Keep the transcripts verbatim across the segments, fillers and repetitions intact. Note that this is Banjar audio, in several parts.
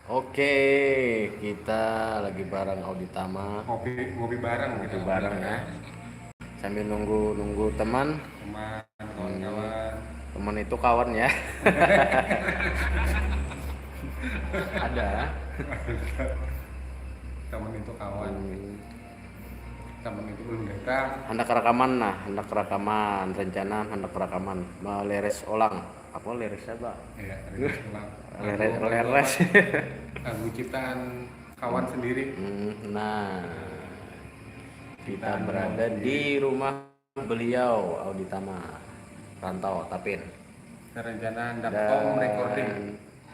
Oke, kita lagi bareng Auditama. Ngopi, ngopi bareng, ngopi bareng ya. Sambil nunggu, nunggu teman. Teman, kawan-kawan. Hmm. Teman itu kawan ya. Ada. Teman itu kawan. Hmm. Teman itu belum datang. Handak rekaman nah, handak rekaman, rencana handak rekaman. Meleres ulang. Apa leres apa? Iya, leres ulang. Leres, leres. Lagu ciptaan kawan sendiri. Hmm, nah. Kita berada di rumah beliau, Auditama. Rantau, Tapin. Rencana handak home recording. Dan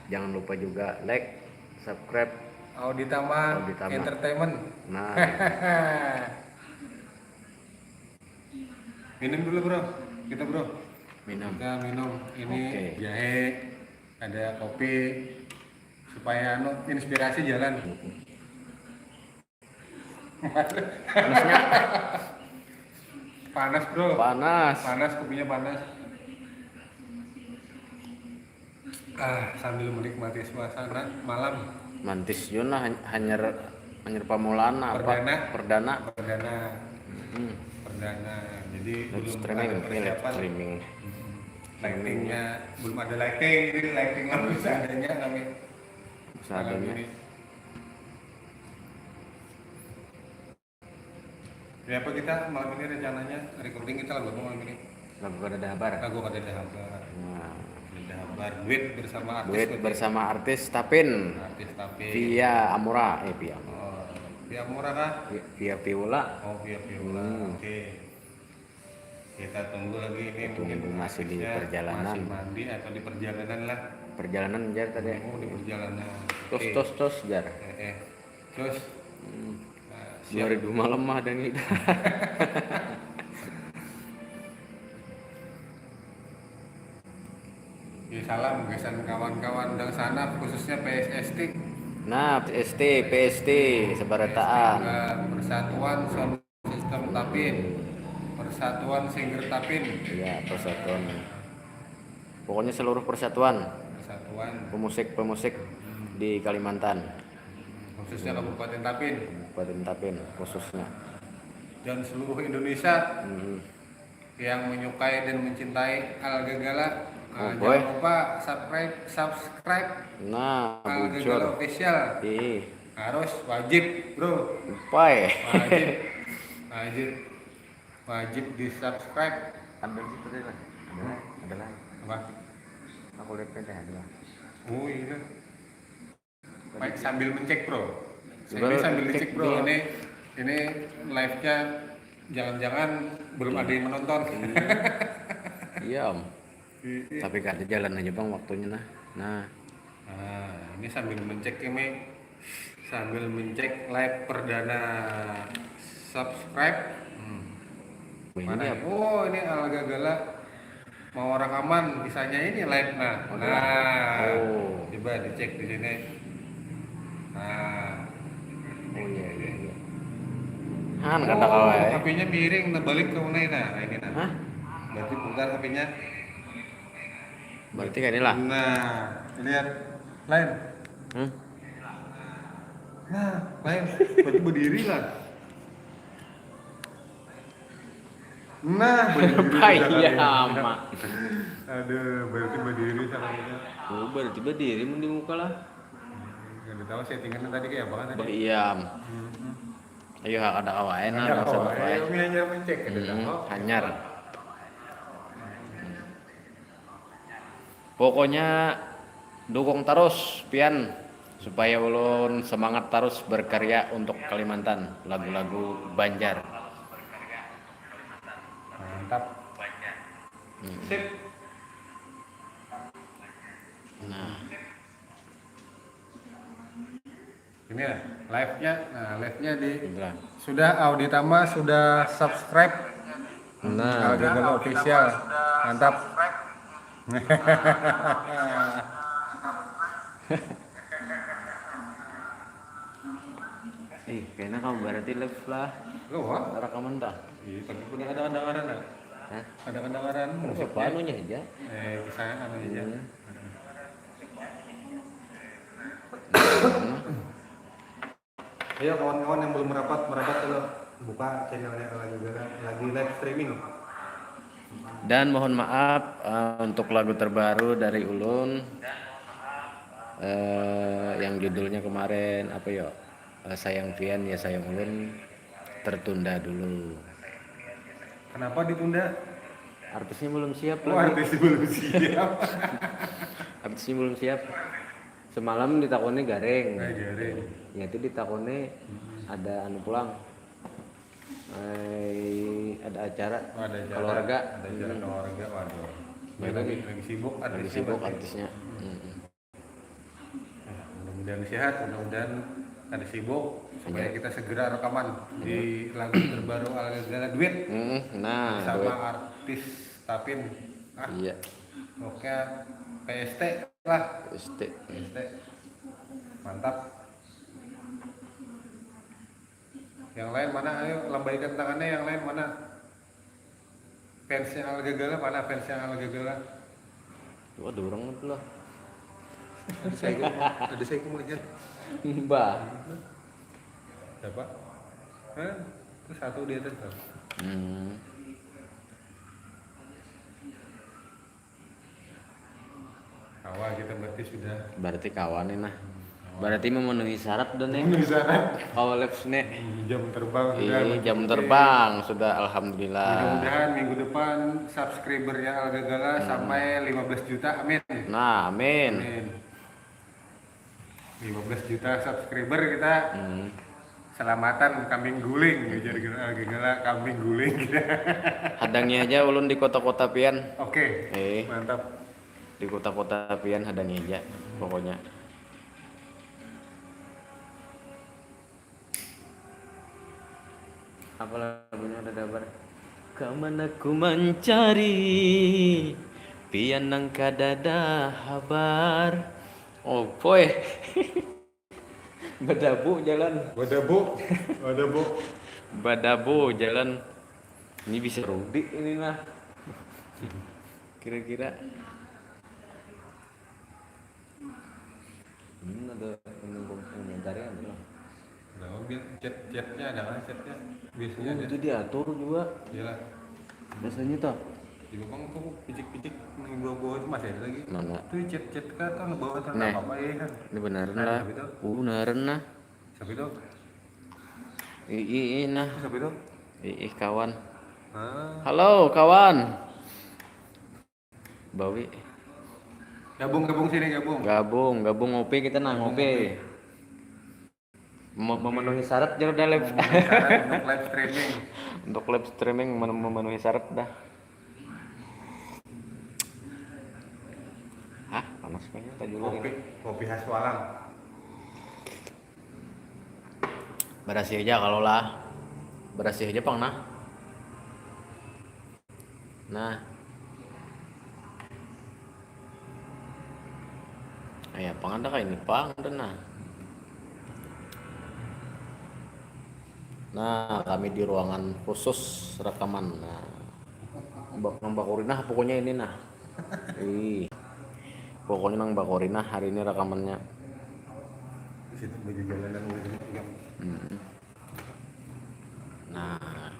jangan lupa juga like, subscribe Auditama Entertainment. Nah. Minum dulu, Bro. Kita, Bro. Minum. Kita minum. Ini jahe, ada kopi, supaya anu, inspirasi jalan. Panasnya. Panas, Bro. Panas. Panas, kopinya panas. Ah, sambil menikmati suasana malam. Mantis jua nah, hanyar, hanyar pamulaan apa? Perdana. Perdana. Perdana. Hmm. Perdana. Jadi belum ada persiapan. Streaming. Hmm. Lightingnya belum ada lighting, ini lighting lah seadanya kami. Seadanya. Ya, apa kita malam ini rencananya recording kita lagu apa malam ini? Lagu Kadada Habar. Lagu Kadada Habar. Nah. Kadada Habar. Duet bersama artis. Duet bersama artis Tapin. Artis Tapin. Via Amura, eh, via Amura. Oh, via Amura kah? Via, via Viola. Oh, via Viola. Hmm. Oke. Kita tunggu lagi ini. Kita tunggu mungkin masih di perjalanan. Masih mandi atau di perjalanan lah. Perjalanan jar tadi. Oh, di perjalanan. Tos, oke. Tos, tos jar. Eh, eh. Terus, hmm. Nah, siap. Dua ribu malam mah ada nih. Ya, salam gasan kawan-kawan dang sana, khususnya P S S T. Nah, P S S T, P S S T, sabarataan. P S S T, Persatuan Sound System Tapin, Persatuan Singer Tapin. Iya, persatuan. Pokoknya seluruh persatuan. Persatuan. Pemusik-pemusik, hmm, di Kalimantan. Khususnya Kabupaten Tapin. Kabupaten Tapin khususnya. Dan seluruh Indonesia, hmm, yang menyukai dan mencintai Al Gagala. Nah, oh, boy, jangan lupa subscribe, subscribe. Nah, Al Gagala Official. Ih. Harus wajib, Bro. Upai. Wajib. Wajib. Wajib di-subscribe. Ada di situ deh lah. Ada lah. Ada lah. Apa? Aku lihat teh ada lah. Oh, iya. Baik, sambil mencek, Bro. Sambil, sambil dicek, Bro. Ini, ini live-nya jangan-jangan belum ada yang menonton. Iya. Iya, Om. Iya. Tapi kada jalan aja, Bang, waktunya, nah. Nah. Nah, ini sambil mencek ini. Sambil mencek live perdana subscribe. Hmm. Mana? Oh, ini Al Gagala. Mau rekaman, bisanya ini live, nah. Nah, coba dicek di sini. Nah. Oh, iya, iya, iya. Han, kada kawa, eh. H P-nya miring, nah, balik ke mana, nah, kayak gini, nah. Hah? Berarti putar H P-nya. Berarti kayak ini lah. Nah, lihat. Lain. Hmm? Nah, lain. Berarti berdiri lah. Nah, berdiri. Aduh, berarti berdiri sama kita. Oh, berarti berdiri mun di muka lah. Kada tahu settingannya tadi kayak apa kan tadi. Bah, iya. Hmm. Ayo, kada kawa, eh, nah, kada kawa, eh. Ayo, hanyar mencek, kada tahu. Hanyar. Pokoknya dukung terus pian supaya ulun semangat terus berkarya untuk Kalimantan, lagu-lagu Banjar. Mantap. Hmm. Sip. Nah. Ini lah, live-nya. Nah, live-nya di, sudah, Auditama sudah subscribe. Nah. Al Gagala Official. Mantap. Eh, kayaknya kamu berarti live lah. Lo, wah? Rekaman dah. Iya, tapi punya ada kedengaran, dah. Hah? Ada kedengaran. Siapa anunya aja? Eh, kisahnya anunya aja. Hmm. Ayo kawan-kawan yang belum merapat, merapat dulu. Buka channelnya lagi, lagi live streaming. Dan mohon maaf, eh, untuk lagu terbaru dari ulun, eh, yang judulnya kemarin apa yo? Eh, Sayang Pian ya Sayang Ulun tertunda dulu. Kenapa ditunda? Artisnya belum siap Oh, lagi. Artis belum siap. Artisnya belum siap. Semalam ditakoni garing. Nah, garing. Ya itu ditakoni ada anu pulang. Eh, ada acara Oh, ada acara, keluarga. Ada acara Hmm. Keluarga, waduh. Dia Baru lagi, nih. Lagi sibuk Lagi artisnya. Sibuk Berarti. Artisnya. Hmm. Nah, mudah-mudahan sehat, mudah-mudahan ada sibuk supaya Iya. Kita segera rekaman di lagu terbaru Alga Gala Duet Hmm, nah, sama duet. Artis Tapin. Ah, Iya. Oke, P S T lah. P S T. P S T. Mantap. Yang lain mana? Ayo lambaikan tangannya yang lain mana? Fansnya Alga Gala mana? Fansnya Alga Gala. Wah, ada orang itu lah. Ada saya ada saya melihat. Mbah. Siapa? Hah? Itu satu di atas tuh. Hmm. Awal kita berarti sudah Berarti kawan nih nah. Berarti memenuhi syarat dan nih. Memenuhi syarat. Kawaleps nih. Jam terbang sudah. Iya, jam terbang sudah, alhamdulillah. Mudah-mudahan minggu depan subscribernya Alga Gala sampai lima belas juta, amin. Nah, amin. Amin. Lima belas juta subscriber kita. Hmm. Selamatan kambing guling, ujar Alga Gala kambing guling. Hadangi aja ulun di kota-kota pian. Oke, Eh. Mantap. Di kota-kota pian hadangi aja pokoknya. Apa lagunya ada dabar? Kemana ku mencari pian nang kadada habar. Oh boy. Badabu jalan. Badabu, badabu. Badabu jalan. Ini bisa rudi ini nah. Kira-kira. Hmm, ada yang komentari apa? Nah, biar chat chatnya ada kan chatnya. Biasanya Oh, ada. Itu diatur juga. Iyalah. Biasanya toh. Di bawah tuh picik-picik yang bawah-bawah itu masih ada lagi. Mana? Tuh chat-chat kan kan bawah kan Nah. Apa ya kan? Ini beneran Nah, lah. Siapa itu? Uh, beneran nah. Siapa itu? Ih, ih, ih, nah. Siapa itu? Ih, ih, kawan. Ah, Halo, kawan. Bawi. Gabung gabung sini gabung. Gabung, gabung ngopi kita nah Gabung ngopi. Ngopi. Mem- Memenuhi syarat jar udah live. Memenuhi syarat untuk live streaming. Untuk live streaming men- memenuhi syarat dah. Hah, panas kayaknya tadi dulu. Kopi, kopi khas Walang. Berasih aja kalau lah. Berasih aja pang nah. Nah. Ayah pang ada kayak ini pang ada nah. Nah, kami di ruangan khusus rekaman. Nah, bak nang bakurinah pokoknya ini nah. Ih, pokoknya nang bakurinah hari ini rekamannya. Di situ baju jalanan udah juga. Hmm. Nah,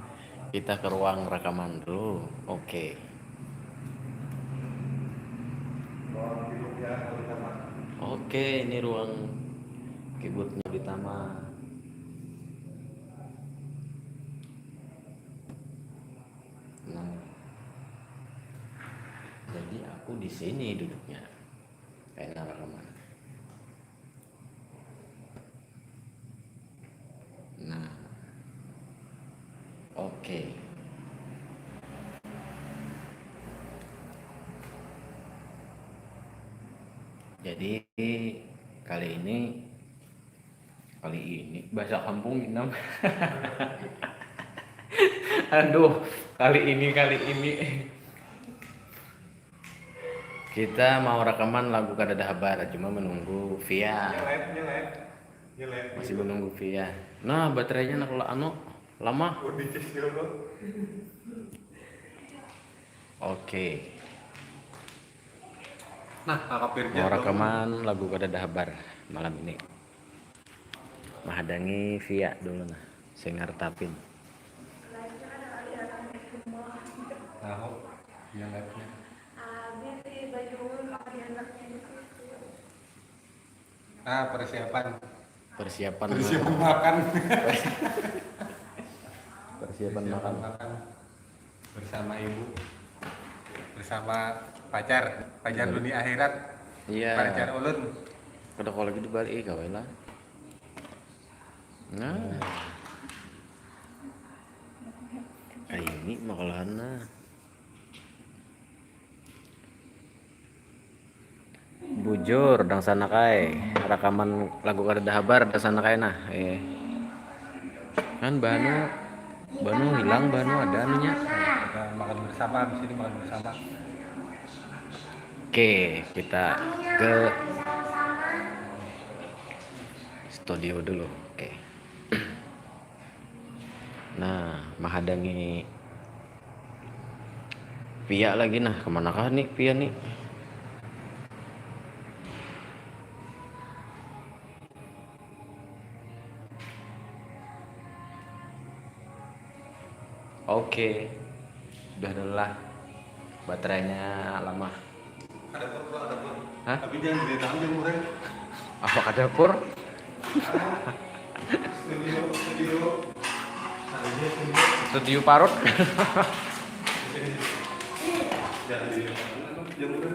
kita ke ruang rekaman dulu. Oke. Oke, ini ruang keyboardnya di taman. Nah, jadi aku di sini duduknya. Kayak rekaman. Nah. Oke. Jadi kali ini kali ini bahasa kampung minang. Aduh, kali ini kali ini kita mau rekaman lagu Kadada Habar, cuma menunggu Via. Ini live, ini live. Ini live. Masih menunggu Via. Nah, baterainya nak anu lama. Oh, di cicil tuh. Oke. Nah, kakak Pirja Mau dong. Rekaman lagu Kadada Habar malam ini. Mahadangi Via dulu nah, sing ngartapin. Tahu yang live-nya. Ah, persiapan. Persiapan Persiapan makan. Persiapan makan. Makan bersama ibu, bersama pacar, pacar dunia akhirat. Iya. Pacar ulun. Kada kalau lagi dibalik, eh, kawin lah. Nah. Kayak ini makalahana. Bujur, dangsanak ai. Rakaman lagu kada habar, dangsanak ai nah. Eh. Kan banu, banu hilang, banu ada anunya. Kita makan bersama, di sini makan bersama. Oke, kita ke studio dulu. Oke. Nah, mahadangi Pia lagi nah, kemanakah nih Pia nih? Oke, udah lelah, baterainya lemah. Ada pur, ada pur. Hah? Tapi jangan ditahan jemurnya. Apa kada pur? Studio, studio. Ada dia studio. Studio parut. Jangan ditahan jemurnya.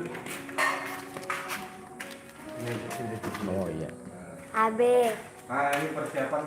Ini aja, sini. Oh iya. Abe. Nah, ini persiapan